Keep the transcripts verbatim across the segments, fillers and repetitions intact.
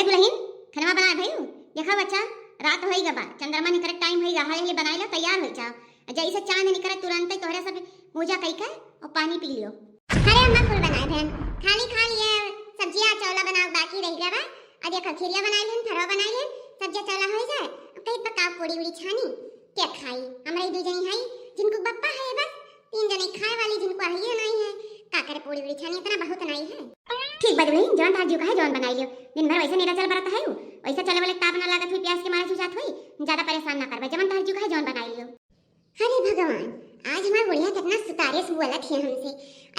ए दुलहिन, खनवा बनाए भइउ? देखा बच्चा, रात होइ गा बा, चंद्रमा निकरे टाइम होइ गा, हाले हाले बनाइ ला, तैयार होइ जाओ। आ जइसे चांद निकरे तुरंतइ तोहरे सब पूजा कइ के अउ पानी पी लियो। अरे अम्मा, कुल बनाए भएन, खाली खाली ये सब्जिया चौला बनाउ बाकी रहि गा बा। आ देखा, खीरिया बनाइ लेन, फरवा बनाइ लेन, सब्जिया चौला होइ जाए, अब कहीं पकाउ पूड़ी उड़ी छानी, के खाई? हमरे ही दुइ जनी हई, जिनको बप्पा है बस, तीन जने खाए वाली, जिनको आइए नाहीं है, का करे, पूड़ी उड़ी छानी इतना बहुत नाहीं है। ठीक बा दुलहिन, जौन तोहार जिउ कहे जौन बनाइ लियो। दिन भर वइसे निराचल बरत हउ, वइसे चले वाले ताप ना लागत हुई, प्यास के मारे जुझात हुई, ज्यादा परेसान ना करबे, जवन तोहार जिउ कहे जौन बनाइ लियो। अरे भगवान, आज हमार बुढ़िया केतना सुतारे से बोलत है हमसे,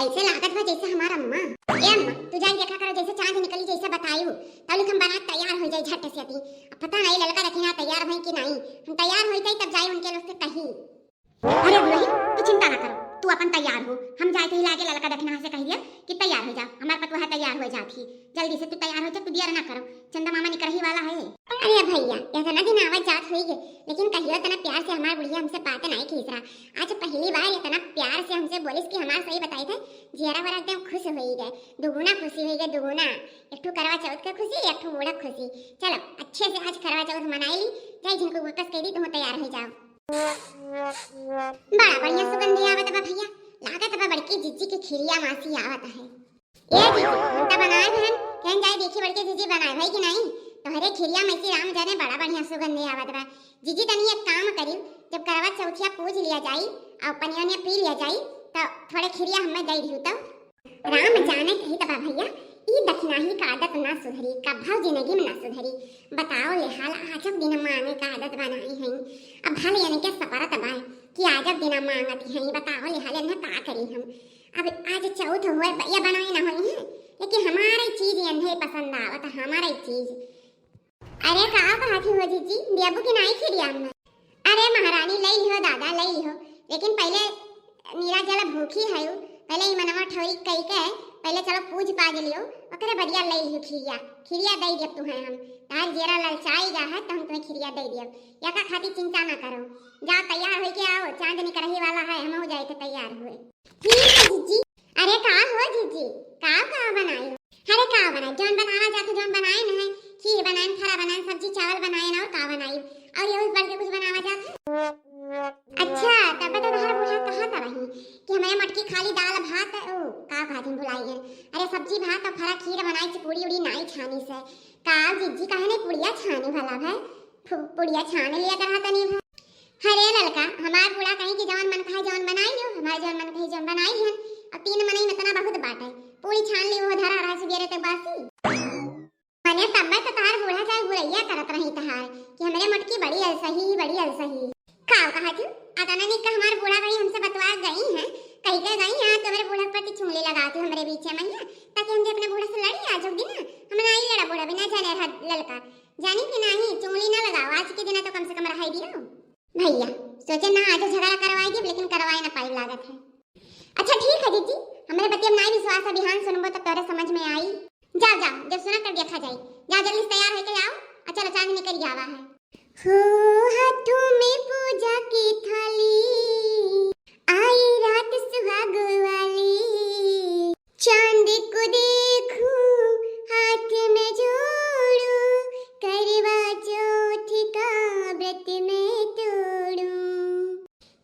अइसे लागत बा जइसे हमार अम्मा। ए अम्मा, तू जाइ देखा करो, जइसे चांद निकली जइसे बतायु, तब हम बना तैयार होइ जाइ झट से अति। अब पता नाहीं ललका दखिनहा तैयार होइ कि नाहीं, हम तैयार होइ जाइ तब जाइ उनके लोग से कही। अरे दुलहिन, तू चिंता ना करो, तू अपन तैयार हो। हम जाइत ही लागे ललका दखिनहा से कहि दिया कि तैयार होइ जा, हमार पतोहा तैयार होइ जात ही। जल्दी से तू तैयार होइ जा, तू देर ना करो, चंदा मामा निकरही वाला है। अरे भइया, एतना दिन आवत जात होइगे, लेकिन कहियो एतना प्यार से हमार बुढ़िया हमसे बात नाहीं कीस रहा। आज पहली बार एतना प्यार से हमसे बोलिस कि हमार सही बताइत है, जियरा वरा एकदम खुश होइगे, दुगुना खुशी होइगे, दुगुना। एक ठो करवा चौथ के खुशी, एक ठो बूढ़ा खुशी। चलो, अच्छे से आज करवा चौथ मनाइ ली, जाइ जिनको वापस कहि दी, तुम तैयार होइ जाओ। बड़ा बढ़िया सुगंध आवत बा भइया, लागत बा बड़की जिज्जी के खीरिया मासी आवत है। ए जिज्जी, हम त बनाए हन, केहन जाइ देखी बड़की जिज्जी बनाए है कि नाहीं? तोहरे खीरिया मासी राम जाने बड़ा बढ़िया सुगंध आवत बा। जिज्जी तनी एक काम करी, जब करवा चौथिया पूज लिया जाई अउ पनिया उनिया पी लिया जाई, त थोड़े खीरिया हमें दइ दिहु तो। राम जाने कही त बा भइया, ई दखिनही का आदत ना सुधरी, कभउ जिंदगी में ना सुधरी। बताओ ले हाल, आजब दिन मांगे का आदत बनाई है। अब भले इनके सपरत बा कि आजब दिन मांगत है, बताओ ले हाल, इन्हें का करी हम। अब आज चौथ होए, ब-, ये बनाए ना होई है, लेकिन हमारे चीज इन्हें पसंद आवत, हमारे चीज। अरे का कहत ही हो जिज्जी, देबू कि नाहीं खीरिया में? अरे महारानी, लइ लिहो दादा, लइ लिहो, लेकिन पहिले नीरा जल भूखी हयू, पहिले ई मनवा ठौरी कइ के पहिले चलो पूज पाज लियो, ओकरे बदिया लइ लिहो खीरिया। खीरिया दइ दियब तुहें हम, तार जेरा ललचाई गा है त हम तुहें खीरिया दइ दियब। यका खातिर चिंता ना करो, जाओ तैयार होइ के आओ, चांद निकरही वाला है, हमहू जाइत तैयार हुए। ठीक है जिज्जी। अरे का हो जिज्जी, का का बनाई? अरे का बनाई, जौन बनावा जात है, जौन बनाए न है, खीर बनाए, फरा बनाए, सब्जी चावल बनाए न, अउर का बनाई? अउर ये बढ़ के कुछ बनावा जात है? अच्छा, तब तो तोहरा बूढ़ा कहत रही कि हमरे मटकी खाली दाल भात, ओ, का कहत ही भुलाई गए। अरे सब्जी भात अउर फरा खीर बनाई, पूड़ी उड़ी नाहीं छानी से। का जिज्जी काहे नाहीं पूड़िया छानी भला भाई? पु-, पुड़िया छान लिया करा तनी भर। अरे ललका, हमार बूढ़ा कहीं कि जवन मन कहे जवन बनाई लियो, हमार जवन मन कहे जवन बनाई लिहन। अब तीन मनई में इतना बहुत बाटे, पूड़ी छान ली, वो धरा रहा सुबेरे तक बासी। मने तब तो तहार बूढ़ा चाहे बुरैया करत रही तहार कि हमरे मोटकी बड़ी अलसही, बड़ी अलसही। का कहा थी? अतना निक हमार बूढ़ा कहीं हमसे बतवा गई हैं, कही के गई हैं, तुम्हरे बूढ़ा के प्रति चुंगली लगा थी हमरे बीच में, ताकि हम भी अपने बूढ़ा से लड़ी। आज दिन हम नाहीं लड़ा, बूढ़ा बिना जाने रहा ललका। जानी कि नाहीं, चुंगली ना लगाओ, आज के दिन तो कम से कम रहाई दियो। भइया, सोचे ना आज झगड़ा करवाई दी, लेकिन करवाए ना पाई लागत है। अच्छा ठीक है जिज्जी, हमरे बतिया में नाहीं विश्वास है, बिहान सुनबो तो तोरे समझ में आई। जाओ, जाओ, जब सुना तब देखा जाई। जाओ जल्दी से तैयार होके आओ, और चलो चांद निकल जावा है। हो हाथों में पूजा की थाली, आई रात सुहाग वाली, चांद को देखूं, हाथ में जोड़ूं, करवा चौथ का व्रत मैं तोड़ूं।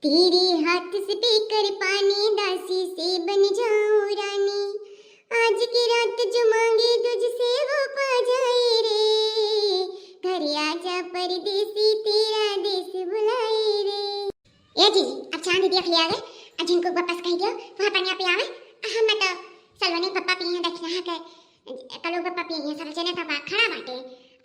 तेरे हाथ से पीकर पानी, दासी से बन जाऊं रानी, आज की रात जो मांगे तुझसे वो पा जाए रे, घर आजा परदेसी, तेरा देश बुलाए रे। ए जी, अब चांद देख लिया गए, अब जिनको वापस कह दियो, वहाँ पनिया पियावे, आ हम तो सलोनी पप्पा पिए हैं, दखिनहा के, कलो पप्पा पिए हैं, सब जने तब खड़ा बाटे,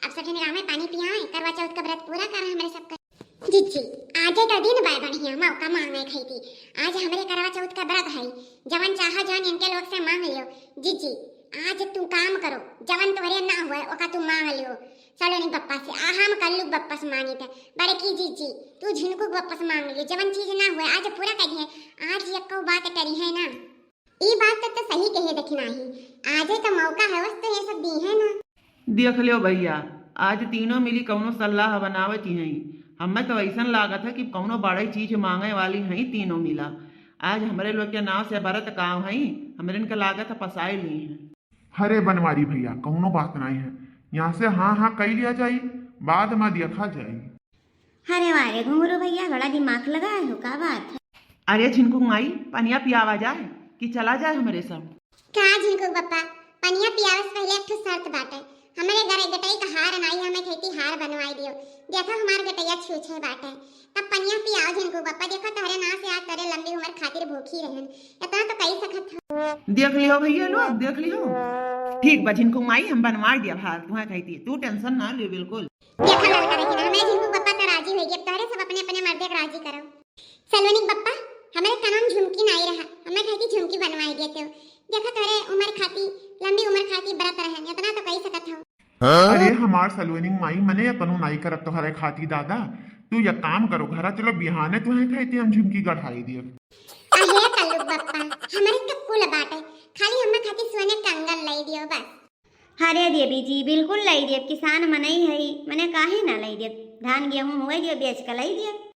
अब सब जने रामे पानी पियावे, करवा चौथ का व्रत पूरा करा हमरे सबका। जिज्जी, आज का दिन बा बढ़िया, मौका मांगे खाई थी, आज हमरे करवा चौथ का व्रत है, जवन चाहा जवन इनके लोग से मांग लियो। जिज्जी, आज तू काम करो, जवन तोहरे ना हुए, ओका तू मांग लियो। सलोनी बप्पा से, आ हम कल्लू बप्पा से मांगी थे। बड़की जिज्जी, तू झिनकू बप्पा से मांग लियो, जवन चीज ना हुए, आज पूरा करिए, आज यक्को बात टरी है ना। ई बात तो, तो सही कहे दखिनही, आजे तो मौका है, वस तो ये सब दी है ना। देख लियो भइया, आज तीनों मिली कौनो सलाह बनावत ही हई। हमें तो अइसन लागत है कि कौनो बड़े चीज मांगे वाली हई तीनों मिला। आज हमरे लोग के नाव से बरत काव हई, हमरे इनके लागत है फंसाए ली हैं। अरे बनवारी भइया, कौनो बात नाहीं है, यहाँ से हाँ हाँ कई लिया जाई, बाद मा देखा जाई। अरे वाह रे घुंगरू भैया, बड़ा दिमाग लगाए हो, का बात है? अरे झिनकू माई, पनिया पियावा जाए कि चला जाए हमरे सब? का झिनकू बप्पा, पनिया पियावे से पहिले एक ठो शर्त बाटे। हमरे घरे गटई का हार नाई, हमें कहती हार बनवाई दियो। देखो हमार गटैया छूछे बाटे, तब पनिया पियाओ झिनकू बप्पा। देखो तोहरे ना से आज तोरे लंबी उम्र खातिर भूखी रहन, इतना तो कही सकत हो। देख लियो भैया लोग, देख लियो। ठीक बा झिनकू माई, हम बनवाई दिया हार, तुम्हें कहती, तू tension ना लियो बिल्कुल। देखा ललका देखी ना, हमरे झिनकू बप्पा तो राजी होइ गए, अब तोहरे सब अपने अपने मर्दे के राजी करो। सलोनी के बप्पा, हमरे कनवा में झुमकी नाई रहा, हमें कहे कि झुमकी बनवाई देते हो। देखा तोहरे उम्र खाती, लंबी उम्र खाती व्रत रहन, इतना तो कही सकत हो। अरे हमार सलोनी माई, मने इतनो नाई करब तोहरे खाती दादा। तू एक काम करो, घरा चलो, बिहाने तुहे कहती हम झुमकी गढ़ाई दियब। अहे कल्लू बप्पा, हमरे तो कुल बाटे, खाली हमें खाती सोने कंगन लाई दियो बस। अरे देवी जी, बिल्कुल लाई देब, किसान मनई हई, मने काहे ना लाई देब, धान गेहूं हुए दियो, बेच के लाई देब।